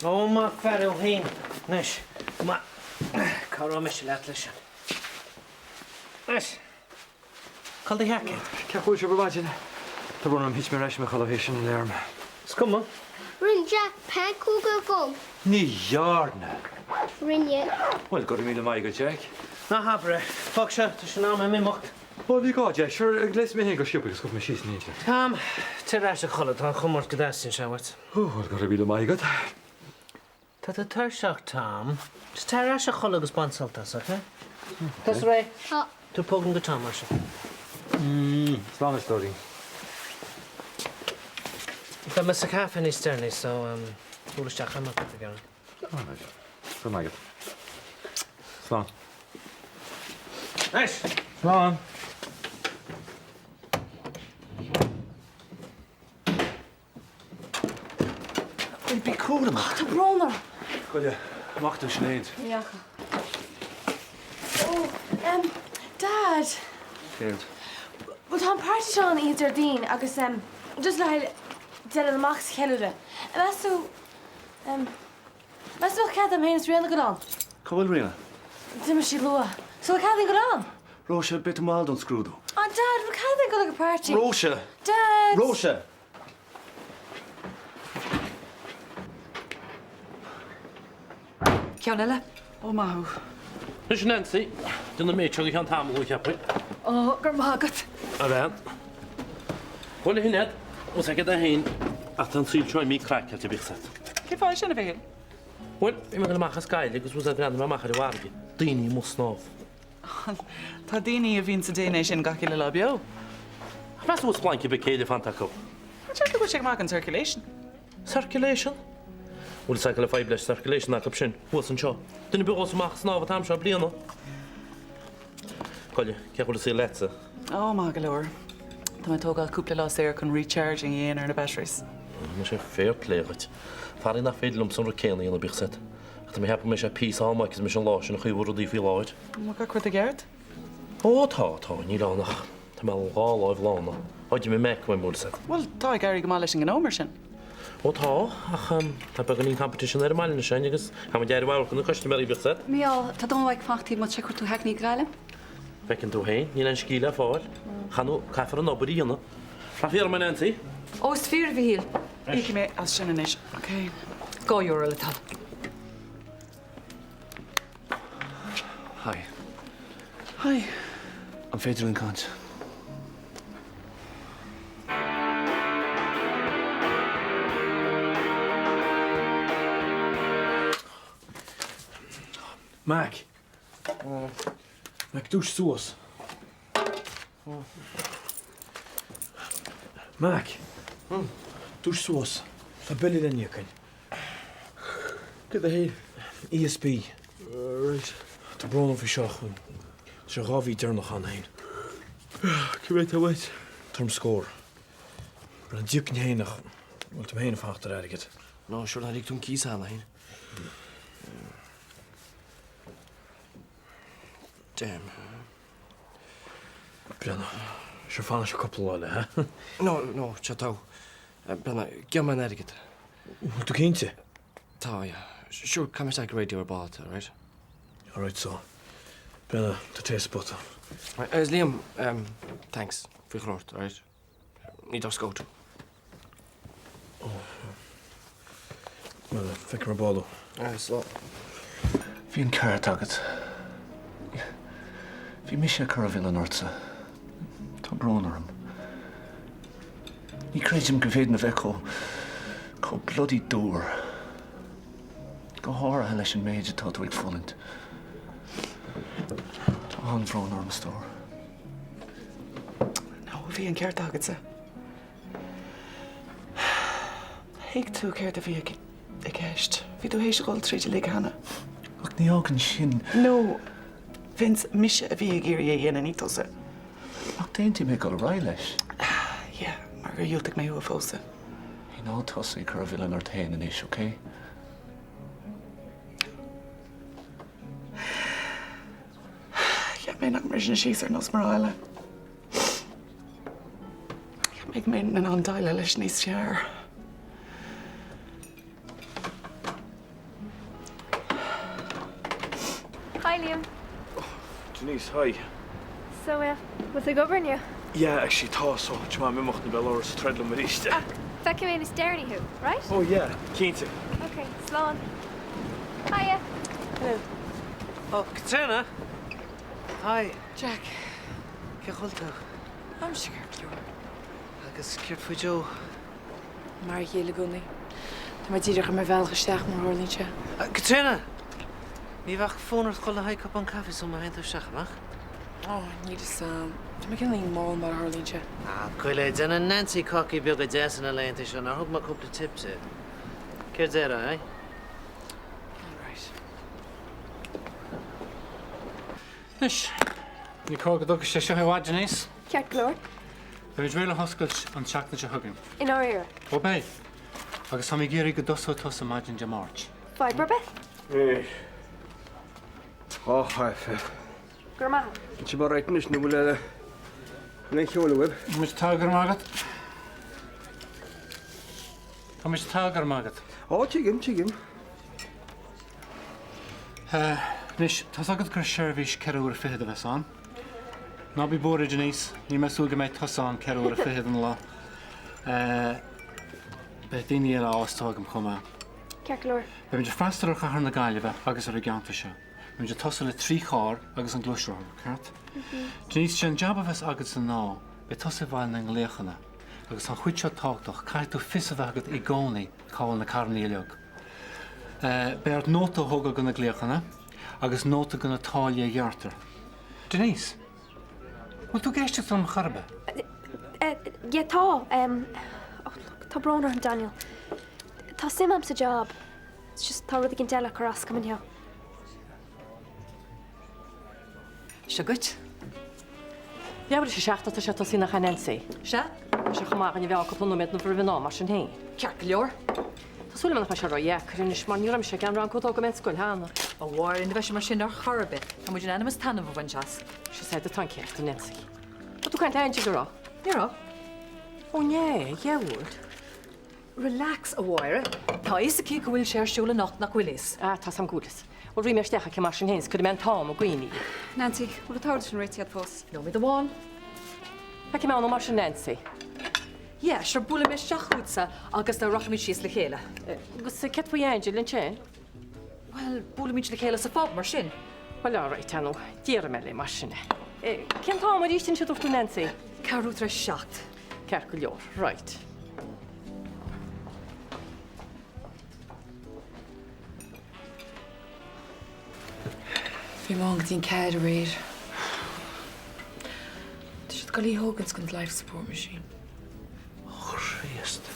Ó, maith fear thú féin. Anois, maith. Cabhróidh mise leat leis sin. Anois, cá bhfuil do sheaicéad? Cén chaoi a bhfuil sibh ar maidin? Tá brón orm, thit mé ar ais i mo chodladh théis an aláirm. Is cuma. Rinne Jack pancóga dhom. Ní dhearna! Rinne. Bhuel, go raibh míle maith agat, Jack. Ná habair é. Fág seo, tá sé in am dom imeacht. Bhuel, ní gá, Jack. Sure, gléasfaidh mé féin go sciobtha agus gabhfaidh mé síos in éineacht leat. Tom, téir ar ais a chodladh, tá an chuma ort go dteastaíonn sé uait. Ó, bhuel, go raibh míle maith agat. Tá tú tuirseach, Tom. Just téir ar ais a chodladh agus bain sult as, ok? Tá tú réidh? Tá. Tabhair póigín do Tom, mar sin. Slán, a stóirín. Beidh mé sa caife níos deireanaí, so buail isteach agam má tá tú ag iarraidh. Alright. Go raibh maith agat. Slán. Nice! Slán! Bhuel, bí cúramach. Tá brón orm. Goile, an bhfaca tú Sinéad? Ní fhaca. Ó, em, Dad. Céard? Bhuel, tá an party seo ann oíche Déardaoin agus, em, just le haghaidh deireadh na mac a cheiliúradh. An meas tú, em, meas tú an mbeadh cead agam féin is Ríona dul ann? Cá bhfuil Ríona? D'imigh sí luath. So bhfuil cead againn dul ann? Róise, beidh tú mall don scrúdú. Á, Dad, bhfuil cead againn dul ag an party? Róise! Dad! Róise! Ceann eile? Ó, maith thú. Anois Nancy, déanfaidh an méid seo go ceann tamaill thú, cheapfainn. Ó, go raibh maith agat. A bhean. Bhuel, a Shinéad, os aici é féin, ach tá an saol seo imithe craiceáilte, bíodh 's agat. Cén fáth é sin, a Mhichíl? Bhuel, bhí mé ag dul amach as Gaillimh agus bhuel, bhreathnaigh mé amach ar an bhfarraige, daoine amuigh ag snámh. Tá daoine a bhíonn sa déine sin gach uile lá beo. Ach meas tú an bhfuil splanc ar bith céille fanta acu? Deirtear go bhfuil sé go maith don circulation. Circulation? Bhfuil fhios agat go bhfuil fadhb leis circulation acu sin thuas anseo. Duine ar bith a ghabhfas amach ag snámh an t-am seo bliana. Goile, cén chaoi a bhfuil an saol leatsa? Ó, maith go leor. Tá mé ag tógáil cúpla lá saor chun recharging a dhéanamh ar na batteries. Muise, fair play dhuit. Faraor nach féidir liomsa an rud céanna a dhéanamh, bíodh 's agat. Ach tá mé ag ceapadh go mbeidh sé píosa ama agus mise an lá sin a chaoi a bhfuil rudaí faoi láthair. An bhfuil gach rud i gceart? Ó tá, tá, níl ann ach tá mé dhá láimh lána. Ó d'imigh Mac uaim, bhfuil 's agat. Bhuel, tá ag éirí go maith leis an ngnó mar sin. Ó tá, ach tá beagáinín competition ar an mbaile anois againn agus caithfidh muid aire a thabhairt do na custaiméirí, bíodh 's agat. Mícheál, tá Dónal ag fanacht taobh amuigh, chuir tú haicní go Gaillimh? Feiceann tú féin, níl aon scíth le fáil. Chan caithfear an obair a dhéanamh. Nach fíor, a Nancy? Ó, is fíor, a Mhichíl. Íocfaidh mé as sin anois, ok? €2 le do thoil. Hi. Hi. An féidir linn caint? Mac. Mac, dúisigh suas. Mac, dúisigh suas. Tá bille le n-íoc againn. Cad é féin? ESB. Right. Tá brón orm faoi seo. Tá sé 2 mhí deireanach cheana féin. Cad é atá uait? Tá orm scór. Bhuel, d'íocfainn féin ach, bhuel, tá mé féin ag fanacht ar airgead. No, sure, nár íoc tú an cíos cheana féin? Damn. Breathnaigh, sure fanfaidh sé cúpla lá eile, ha? No, no, seo togha. Breathnaigh, gheobhaidh mé an airgead. Bhfuil tú cinnte? Tá, yeah. Sure, caithfidh mé isteach go radio ar ball, alright? Alright, so. Breathnaigh, tá tae sa bpota. Right, agus Liam, um, thanks, faoi chlórt, alright? Ní doscóidh tú. Bhuel, feicfidh mé ar ball thú. Slán. Bhí an ceart agat. Bhí mise ag cur an mhilleáin ortsa. Tá brón orm. Ní chreidim go bhféadfainn a bheith chomh, chomh bloody dúr. Go háirithe leis an méid atá tú ag fulaingt. Tá an-bhrón orm, a stór. No, bhí an ceart agatsa. Thuig tú céard a bhí i gceist. Bhí tú théis a dhul tríd uilig cheana. Ach ní fhágann sin. No, Vince, mise a bhí ag iarraidh é a dhéanamh, ní tusa. Ach d'aontaigh mé dul ar aghaidh leis. Yeah, mar gur dhiúltaigh mé thú a phósadh. Hey, ná tosaigh ag cur an mhilleáin ort féin anois, okay? Cheap mé nach mbrisfinn síos ar nós mná eile. Cheap mé go mbeinn in ann déileáil leis níos fearr. Denise, hi. So, eh, bhfuil tú ag obair inniu? Yeah, actually tá, so, tá mé ag imeacht nó beidh Laura sa troid liom arís. Ach, feicfidh mé níos deireanaí thú, right? Oh yeah, cinnte. Ok, slán. Hiya. Hello. Oh, Caitríona! Hi. Jack. Cén chaoi a bhfuil tú? Tá mise ceart go leor. Agus céard faoi Joe? Mar a chéile i gcónaí. Tá mé díreach ar mo bhealach isteach mar a tharlaíonn sé. Caitríona! Ní bheadh fonn ort dul le haghaidh cupán caife sula dtéann tú isteach, an mbeadh? Ó, níl fhios a'm. Tá mé cineál mall mar a tharlaíonn sé. Ah, cuile, déanann Nancy cácaí beaga deasa na laethanta seo, nár thug mé cúpla tip di? Céard déarfá, eh? All right. Anois, ní cóir go dtógfaidh sé seo i bhfad, Denise. Ceart go leor. Beimid réidh le hoscailt an tseachtain seo chugainn. I ndáiríre? Ó beidh. Agus táim ag iarraidh go dtosóidh tusa maidin Dé Máirt. Fadhb ar bith? Anois. Tá chaife. Go raibh maith agat. Tá sibh alright anois nó bhfuil aon cheol uaibh? Tá muid tá go raibh maith agat. Tá muid tá go raibh maith agat. Ó, tuigim, tuigim. Anois, tá's agat gur seirbhís 4 uaire fichead a bheas ann. Ná bí buartha, Denise, níl mé ag súil go mbeidh tusa ann 4 uaire fichead an lá. Beidh daoine eile á fhostú agam chomh maith. Ceart go leor. Beimid ag freastal ar chathair na Gaillimhe agus ar an gceantar seo. Beimid ag tosú le 3 charr agus an gluaisrothar, ceart? Denise, sé an jab a bheas agatsa ná, beidh tusa ag bailiú na nglaochanna. Agus tá an chuid seo tábhachtach, caithfidh tú fios a bheith agat i gcónaí cá bhfuil na carranna uilig. Beidh ort nóta a thógáil de na glaochanna agus nóta de na táillí a ghearrtar. Denise, bhfuil tú ag éisteacht liom chor ar bith? Yeah, tá. Oh, look, tá brón orm, Daniel. Tá suim a'm sa job. It's just tá rud éigin eile ag cur as dom inniu. Seo dhuit. Leathuair tar éis a 7 atá sé tosaithe nach ea Nancy? Sea. Tá sé chomh maith againn a bheith ann cúpla nóiméad roimh an am mar sin féin. Ceart go leor. Tá súil agam nach mbeidh sé ródheacair anois mar ní raibh mise ag an rang ó d'fhág mé an scoil cheana. A Mháire, ní bheidh sé mar sin ar chor ar bith. Tá muid in ainm is taitneamh a bhaint as. Sea, sea, tá an ceart ag Nancy. Tá tú ag caint le Angela, an raibh? Ní raibh. Ó né, dheabhail. Relax, a Mháire. Tá a fhios aici go bhfuil sé ar siúl anocht, nach bhfuil fhios? Ah, tá 's a'm go bhfuil fhios. Bhuel, rith mé isteach aici mar sin féin is cuirfidh mé an t-am i gcuimhne di. Nancy, bhfuil an t-ord sin réitithe agat fós? Nóiméad amháin. Feicfidh mé ann mar sin, Nancy. Yeah, sure, buailfidh mé isteach chugatsa agus rachaimid síos le chéile. Agus céard faoi Angela ansin? Bhuel, buailfimid le chéile sa phub, mar sin. Bhuel, all right, ar ndóigh, déarfaidh mé léi mar sin é. Cén t-am arís anois a dúirt tú, Nancy? Ceathrú tar éis a 7. Ceart go leor, right. Bhí mé ann go dtí an ceathair aréir. Tá siad ag dul í a thógaint den life support machine. Ó Chríost.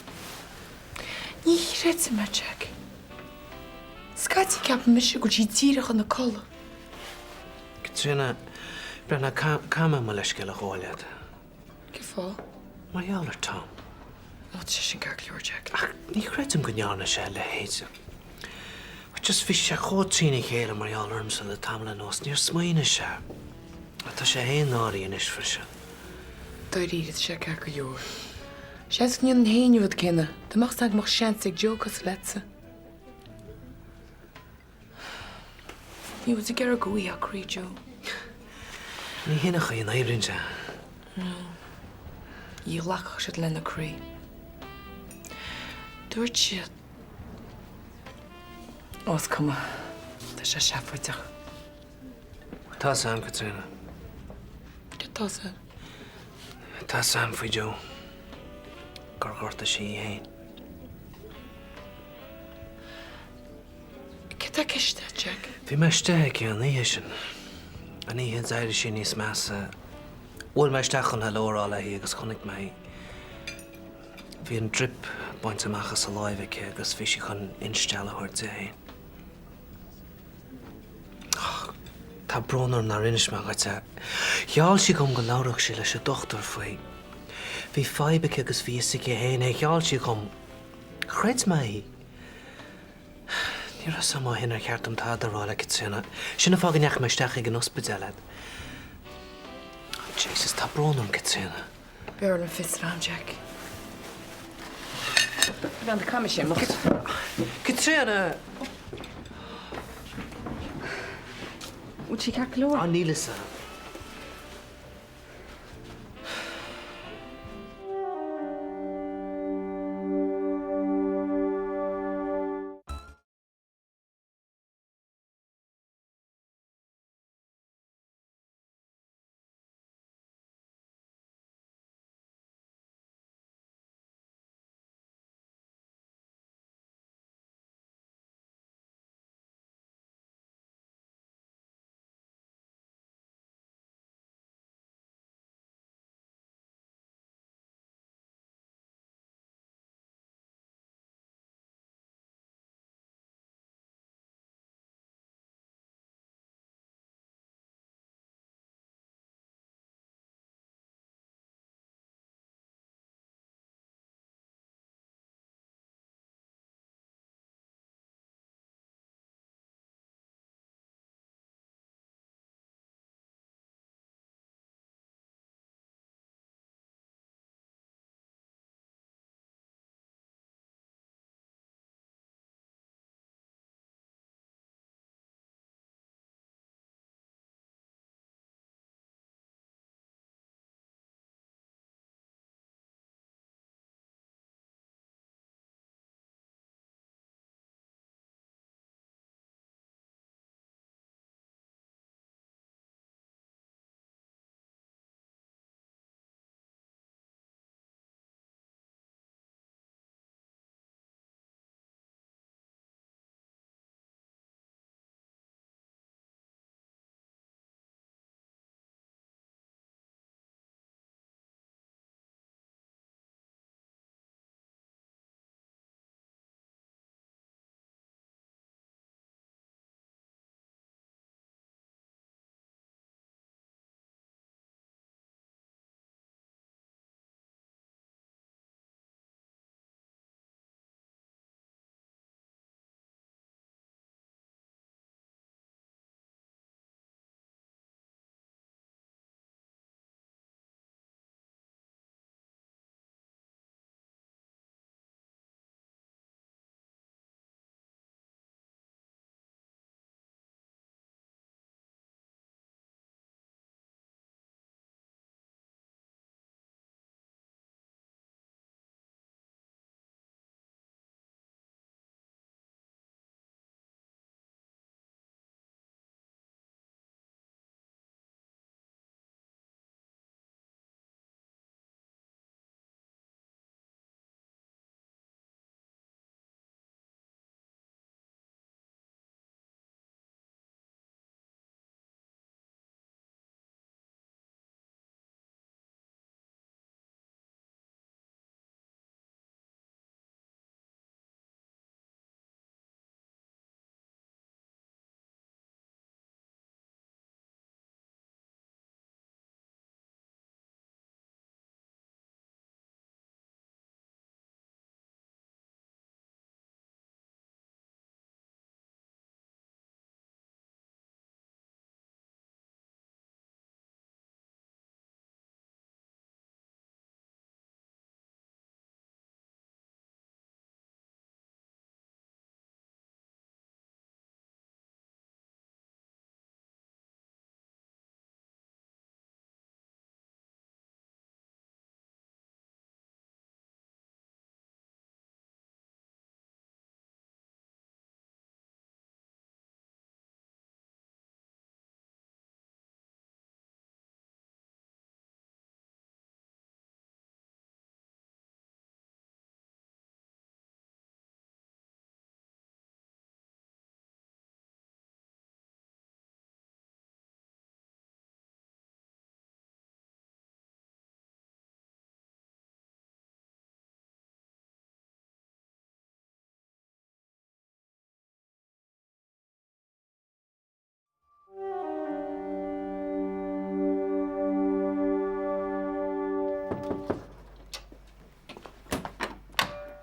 Ní chreidim é, Jack. Scaití ceapann mise go bhfuil sí díreach ina codladh. Caitríona, breathnaigh, caithfidh mé mo leithscéal a ghabháil leat. Cén fáth? Mar gheall ar Tom. Ó, tá sé sin ceart go leor, Jack. Ach ní chreidim go ndearna sé a leithéid. Just bhí sé chomh trína chéile mar gheall ormsa le tamall anuas, níor smaoinigh sé. Tá sé féin náirithe anois freisin. Dáiríre, tá sé ceart go leor. Seans go ndéanfainn féin an rud céanna, dá mbeadh 's agam go mbeadh seans ag Joe cosúil leatsa. Níl muid ag iarraidh go bhfuighfeá croí Joe. Ní hin an chaoi a n-oibríonn sé. No. Ní ghlacfadh siad lena croí. Dúirt siad. Ó, is cuma. Tá sé seafóideach. Tá 's a'm, Caitríona. Cad tá 's a'd? Tá 's a'm faoi Joe. Gur ghortaigh sí í féin. Cad tá i gceist agat, Jack? Bhí mé istigh aici an oíche sin. An oíche a d'éirigh sí níos measa. Bhuail mé isteach chun hello a rá léi agus chonaic mé í. Bhí an drip bainte amach as a láimh aici agus bhí sí chun instealladh a thabhairt di féin. Tá brón orm nár inis mé dhuit é. Gheall sí dhom go labhródh sí leis an dochtúir faoi. Bhí fadhb aici agus bhí fhios aici féin é. Gheall sí dhom. Chreid mé í. Ní raibh 'fhios a'm ó shin ar cheart dom tada a rá le Caitríona. Sin an fáth go ndeachaigh mé isteach ag an ospidéal leat. Oh, Jesus, tá brón orm, Caitríona. B'fhearr liom fios a bheith a'm, Jack. Bhean, caithfidh mise imeacht. Caitríona! Bhfuil sí ceart go leor? Ah, níl 'fhios a'm.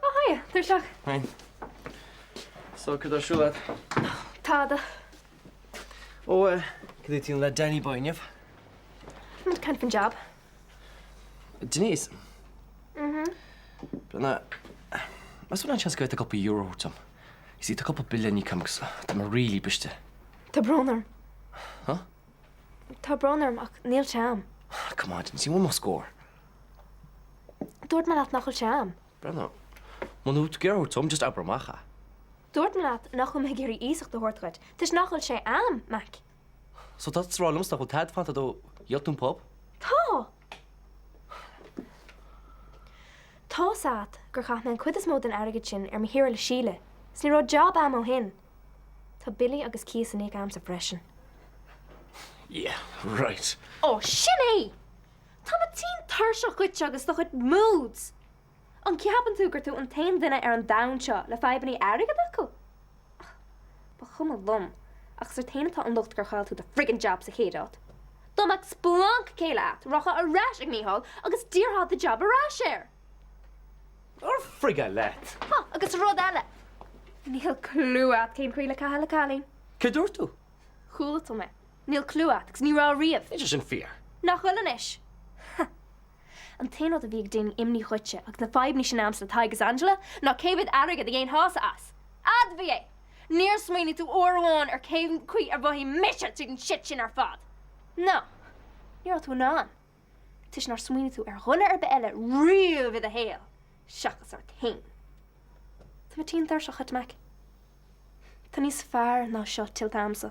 Oh, hiya, tar isteach. Hi. So, cad ar siúl agat? Tada. Ó, eh, cad é tú le Danny Boy inniu? Muid ag caint faoin job. Denise. Mhm. Brenna, meas tú an seans go bhféadfá cúpla euro a thabhairt dom? You see, tá cúpla bille le n-íoc agam agus tá mé really briste. Tá brón orm. Huh? Tá brón orm ach níl sé a'm. Come on, Denise, ní bhfuil mo scór. Dúirt mé leat nach bhfuil sé a'm. Brenna, muna bhfuil tú ag iarraidh a thabhairt dom, just abair amach é. Dúirt mé leat nach bhfuil mé ag iarraidh iasacht a thabhairt dhuit, toisc nach bhfuil sé a'm, Mac. So tá tú ag rá liomsa nach bhfuil tada fanta ó dhíol tú an pub? Tá! Tá's a'at gur chaith mé an chuid is mó den airgead sin ar mo shaoire le Síle, 's ní raibh job a'm ó shin. Tá billí agus cíos le n-íoc a'msa freisin. Yeah, right. Ó, sin é! Tá mé tinn tuirseach dhuit agus do chuid moods! An gceapann tú gur tú an t-aon duine ar an domhan seo le fadhbannaí airgid acu? Ach, ba chuma liom, ach is ort féin atá an locht gur chaill tú do friggin' job sa chéad áit. Dá mbeadh splanc céille a't, rachfá ar ais ag Mícheál agus d'iarrfá do job ar ais air! Ar frig leat! Ha, agus rud eile! Níl clue a't cén chaoi le caitheamh le cailín. Céard dúirt tú? Chuala tú mé. Níl clue a't agus ní raibh riamh. Níl sé sin fíor. Nach bhfuil anois? Ha. An t-aon rud a bhí ag déanamh imní dhuitse agus na fadhbannaí sin a'msa le Tadhg is Angela ná cé mhéad airgead a dhéanfása as. Admhaigh é! Níor smaoinigh tú uair amháin ar cén chaoi ar mhothaigh mise tríd an shit sin ar fad. No. Ní raibh tú in ann. Toisc nár smaoinigh tú ar dhuine ar bith eile riamh i do shaol seachas ort féin. Tá mé tinn tuirseach dhuit, Mac. Tá níos fearr ná seo tuillte a'msa.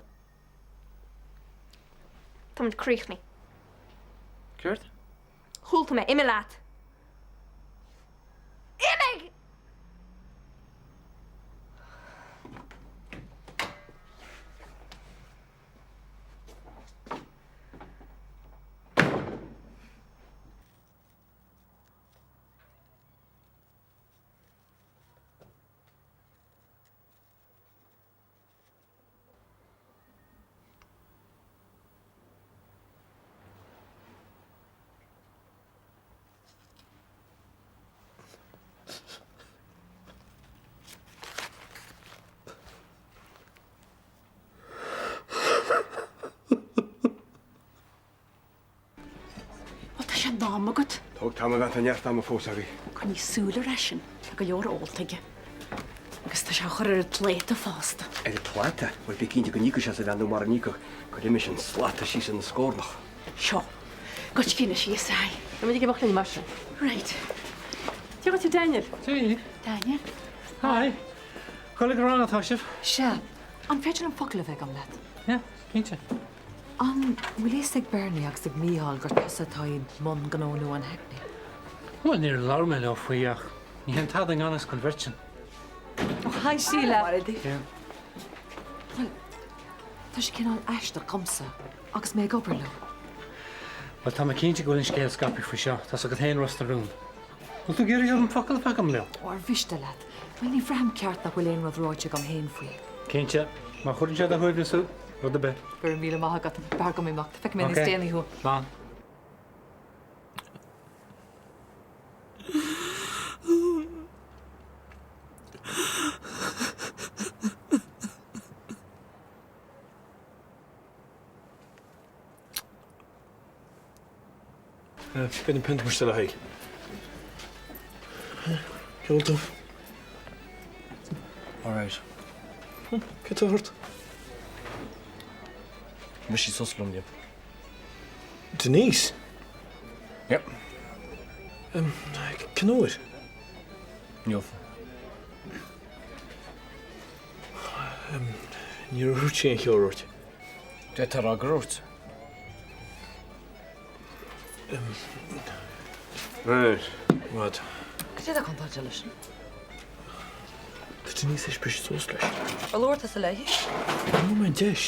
Táimid críochnaithe. Céard? Chuala tú mé, imigh leat. Imigh! Bhuel, tá sé in am agat. Tóg tamall, tá neart ama fós againn. Coinnigh súil air eisean, tá go leor ólta aige. Agus tá sé á chur ar an bpláta fosta. Ar an bpláta? Bhuel, bí cinnte go n-íocfaidh sé as a bhean nó mara n-íocfaidh, cuirfidh mise an slata síos ina scornach. Seo. Goitse anois í, is ea. Tá muid ag imeacht linn mar sin. Right. Dia dhuit, a Daniel. Dia. Daniel. Hi. Dul ag an rang atá sibh? Sea. An féidir liom focal a bheith agam leat? Yeah, cinnte. An bhfuil fhios ag Bernie agus ag Mícheál gur tusa atá i mbun gnó nua an Hackney? Bhuel, níor labhair mé leo faoi ach ní théann tada i ngan fhios don bheirt sin. Oh, hi Síle. Yeah. Bhuel, tá sé cineál aisteach dhomsa agus mé ag obair leo. Bhuel, tá mé cinnte go bhfuil an scéal scaipthe faoi seo, tá's agat féin Ros na Rún. Bhfuil tú ag iarraidh orm focal a bheith agam leo? Ó, ar mhiste leat? Bhuel, ní bhraithim ceart nach bhfuil aon rud ráite agam féin faoi. Cinnte. Má chuireann sé ar do shuaimhneas thú, rud ar bith. Go raibh míle maith agat. B'fhearr dom imeacht. Feicfidh mé níos déanaí thú. Ok. Slán. Beidh an pionta mar le haghaidh. Ceol tú? All right. Cad tá ort? Bhris sí suas liom inniu. Denise? Yep. Cén uair? Inniu. Níor dhúirt sí aon cheo ort. D'fhéadfá a rá gur dhúirt. Right. What? Cad é atá contráilte leis sin? Tá Denise tar éis briseadh suas leis. Ar labhair tusa léi? Ní bhfuair mé an deis.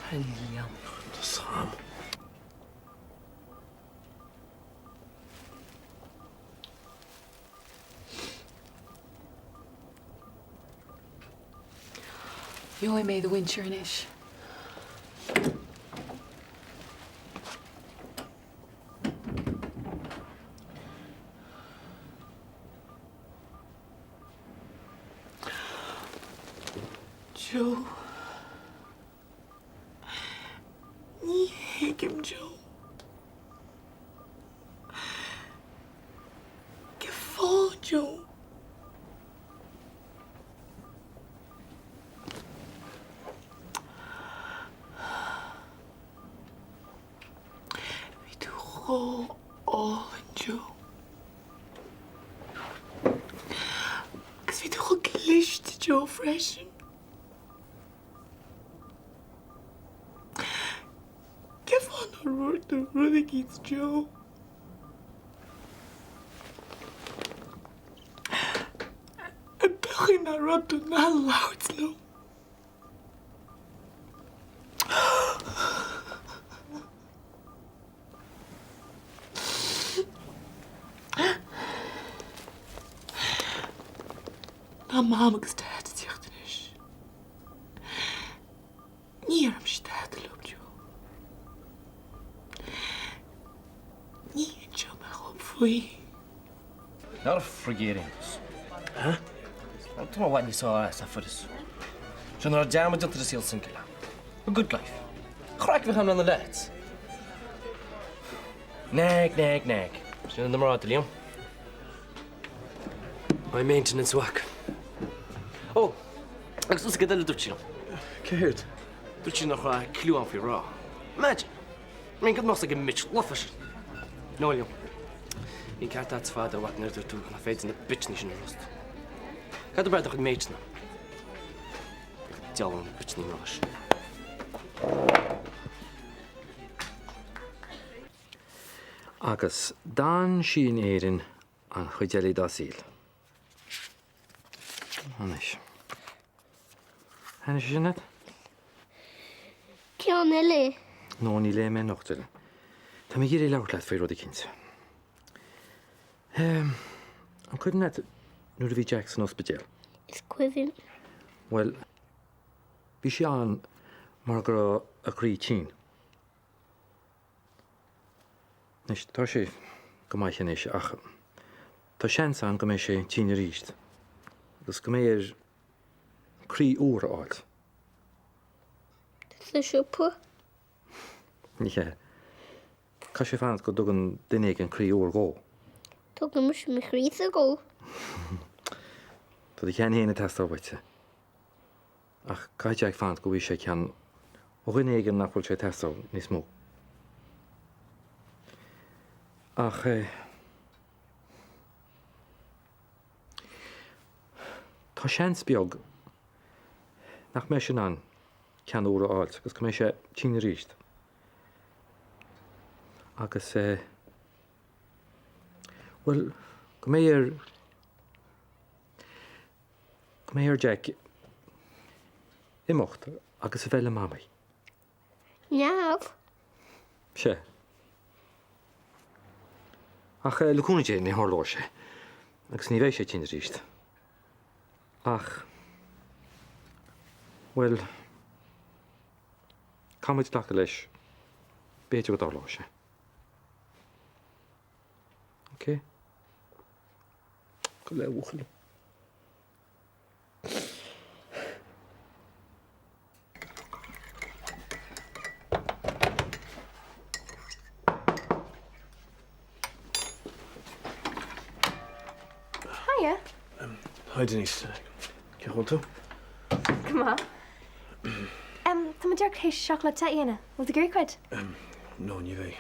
A Liam. Tá Sam. Gheobhaidh mé do mhuintir anois. Joe. Ní thuigim Joe. Cén fáth Joe? Bhí tú chomh álainn Joe. Agus bhí tú chomh cliste Joe freisin. Cén fáth nár dhúirt tú rud eicínt Joe? An dóigh nach raibh tú in ann labhairt liom? Tá Mam agus Dad ag tíocht anois. Ní dhéarfaimse tada leo, Joe. Ní inseoidh mé dhóibh faoi. Nár fhreagair Aonghus. Huh? Tá mé i bhfad níos fearr as, a fuireas. Sin an raibh dearmad déanta ar saol single. A good life. Craic a bheith ann lena leaids. Nag, nag, nag. Sin na mná, Liam. High maintenance whack. Ó, agus tusa cad eile a dúirt sí liom? Céard? Dúirt sí nach raibh clue ann faoi rá. Imagine! I mean, cad a mbeadh ag an mbitch lofa sin? No, Liam. Bhí an ceart agat fada ó nuair a dúirt tú nach féidir na bitcheanna sin a thrust. Cad ab fhearr do chuid mates-na? Diabhal na bitcheanna mná sin. Agus d'fhan sí in Éirinn an chuid eile dá saol. Anois. Thaitnigh sé sin leat? Ceann eile. No, ní léifidh mé anocht, Dylan. Tá mé ag iarraidh labhairt leat faoi rud eicínt. An cuimhin leat nuair a bhí Jack san ospidéal? Is cuimhin. Bhuel, bhí sé ann mar go raibh a chroí tinn. Anois, tá sé go maith anois ach tá seans ann go mbeidh sé tinn arís agus go mbeidh air croí úr a fháilt. Sa siopa? Ní hea. Caithfidh sé fanacht go dtugann duine éigin croí úr dhó. Tugann mise mo chroísa dhó. Tá do cheann féin ag teastáil uaitse. Ach caithfidh Jack fanacht go bhfaighidh sé ceann ó dhuine éigin nach bhfuil sé ag teastáil níos mó. Ach eh. Tá seans beag nach mbeidh sé in ann ceann úr a fháilt agus go mbeidh sé tinn arís. Agus eh. Bhuel, go mbeidh air. Go mbeidh ar Jack imeacht agus a bheith le Mamaí. Neamh. Sea. Ach le cúnamh Dé ní tharlóidh sé. Agus ní bheidh sé tinn arís. Ach, bhuel, caithfidh muid glacadh leis, b'fhéidir go dtarlóidh sé. Ok? Gabh i leith, a bhuachaill. Hiya. Hi Denise. Cén chaoi a bhfuil tú? Go maith. Tá mé díreach théis seacláid te a dhéanamh. Bhfuil tú ag iarraidh cuid? No, ní bheidh.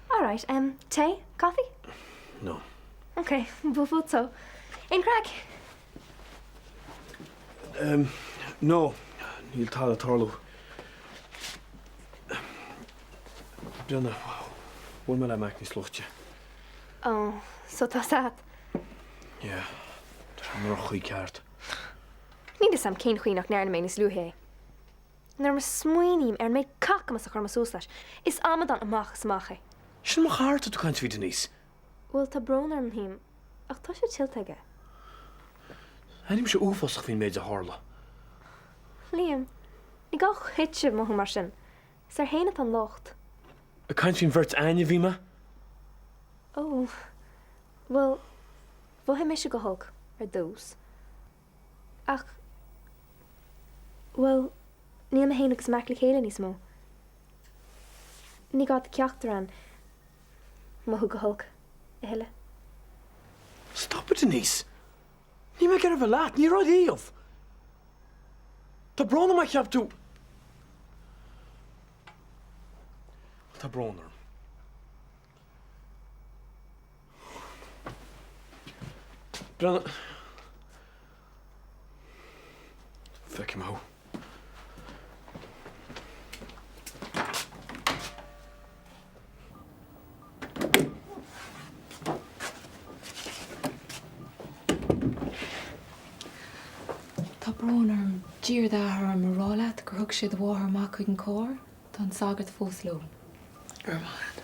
Alright, em, tae? Coffee? No. Ok, buail fút so. Aon craic? Em, no, níl tada ag tarlú. Bríona, bhuail mé le Mac níos luaithe. Oh, so tá 's agat. Yeah, tá sé i ndroch-chaoi ceart. Níl 'fhios a'm cén chaoi nach ndearna mé níos luaithe é. Nuair a smaoiním ar an méid cacamas a chuir mé suas leis, is amadán amach is amach é. Sin mo chara atá tú ag caint faoi, Denise. Bhuel, tá brón orm, Liam, ach tá sé tuillte aige. Airímse uafásach faoin méid a tharla. Liam, ní gá dhuitse mothú mar sin. Is air féin atá an locht. Ag caint faoin bheirt a'ainne a bhí mé. Ó, bhuel, mhothaigh mise go holc ar dtús. Ach. Bhuel, níl mé féin agus Mac le chéile níos mó. Ní gá do ceachtar againn mothú go holc a thuilleadh. Stop it, Denise! Níl mé ag iarraidh a bheith leat, ní raibh riamh! Tá brón orm má cheap tú. Tá brón orm. Breathnaigh. Feicfidh mé thú. Tá brón orm. D'iarr d'athair orm a rá leat gur thug sé do mháthair amach chuig an carr. Tá an sagart fós leo. Go raibh maith agat.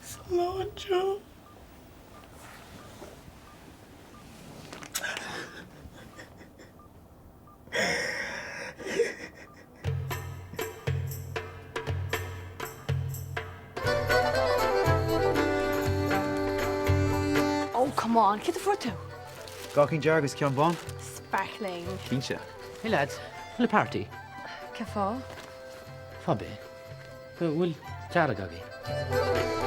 Slán, Joe. Oh, come on, céard a fuair tú? Dá cinn dearg agus ceann bán? Sparkling. Cinnte. Hey lads, bhfuil party? Cén fáth? Fáth ar bith. Bhfuil dearg agaibh?